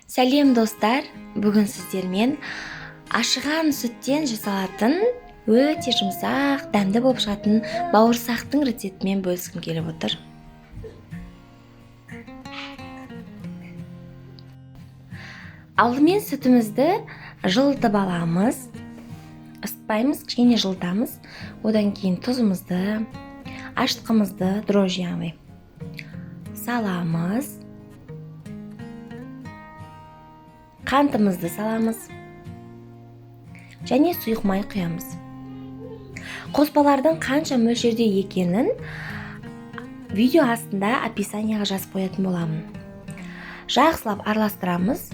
Сәлем достар, бүгін сіздермен ашыған сүттен жасалатын өте жұмсақ, дәмді болып шығатын бауырсақтың рецептімен бөліскім келіп отыр. Алдымен сүтімізді жылытып аламыз. Ысытпаймыз, кішкене жылытамыз. Одан кейін тұзымызды, ашытқымызды, дрожжи яғни саламыз. Қантымызды саламыз. Және сұйық май құямыз. Қоспалардың қанша мөлшерде екенін видео астында описанияға жазып қоятын боламын. Жақсылап араластырамыз,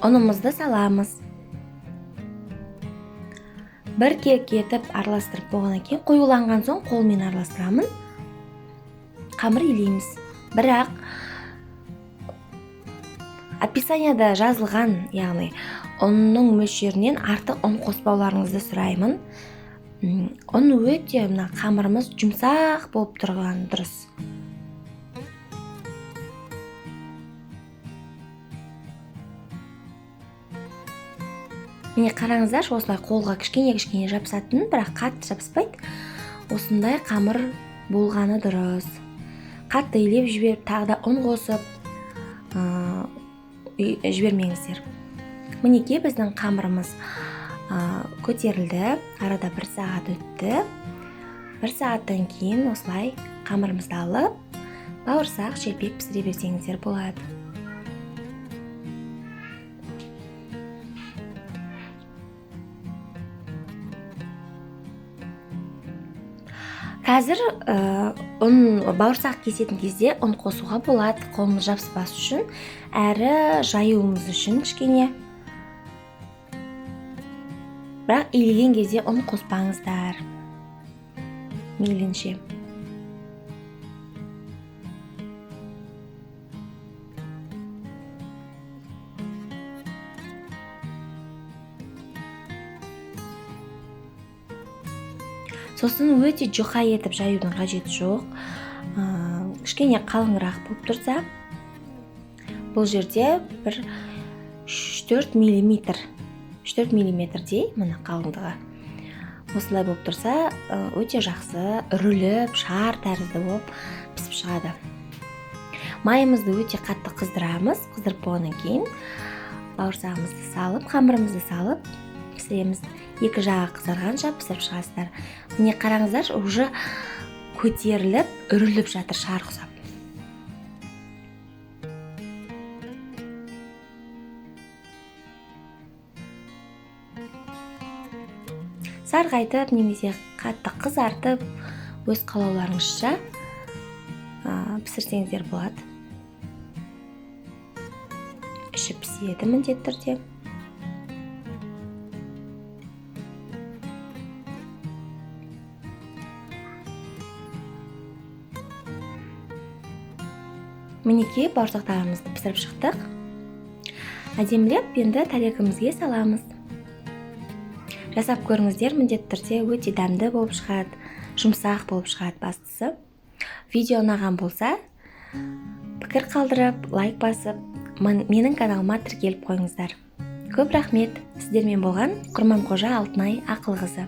ұнымызды саламыз. Бір келкі етіп араластырып болғаннан кейін қоюланған соң қолмен араластырамын. Қамыр илейміз. Бірақ описанияда жазылған, яғни ұнның мөлшерінен артық ұн қоспауларыңызды сұраймын. Ұн өте мына қамырымыз жұмсақ болып тұрған дұрыс. Міне қараңыздаршы, осылай қолға кішкене-кішкене жабысатын, бірақ қатты жабыспайды. Осындай қамыр болғаны дұрыс. Қатты илеп жіберіп, тағы да ұн қосып, жібермеңіздер. Мінекей біздің қамырымыз көтерілді. Арада бір сағат өтті. Бір сағаттан кейін осылай қамырымызды алып, бауырсақ, шелпек пісіре берсеңіздер болады. Қазір бауырсақ кесетін кезде ұн қосуға болады, қолымыз жабыспас үшін, әрі жаюымыз үшін кішкене. Бірақ илеген кезде ұн қоспаңыздар. Мейлінше. Сосын өте жұқа етіп жаюдың қажеті жоқ. Кішкене қалыңырақ болып тұрса, бұл жерде бір үш-төрт миллиметр, үш-төрт миллиметрдей мына қалыңдығы. Осылай болып тұрса, өте жақсы үріліп, шар тәрізді болып пісіп шығады. Майымызды өте қатты қыздырамыз. Қыздырып болғаннан кейін бауырсағымызды салып, қамырымызды салып пісіреміз. Екі жағы қызарғанша пісіріп шығасыздар. Міне қараңыздаршы, уже көтеріліп, үріліп жатыр шар ұқсап. Сарғайтып немесе қатты қызартып, өз қалауларыңызша пісірсеңіздер болады. Іші піседі міндетті түрде. Мінекей бауырсақтарымызды пісіріп шықтық. Әдемілеп енді тарелкамызге саламыз. Жасап көріңіздер, міндетті түрде өте дәмді болып шығады, жұмсақ болып шығады бастысы. Видео ұнаған болса, пікір қалдырып, лайк басып, менің каналыма тіркеліп қойыңыздар. Көп рахмет. Сіздермен болған Құрманқожа Алтынай Ақылқызы.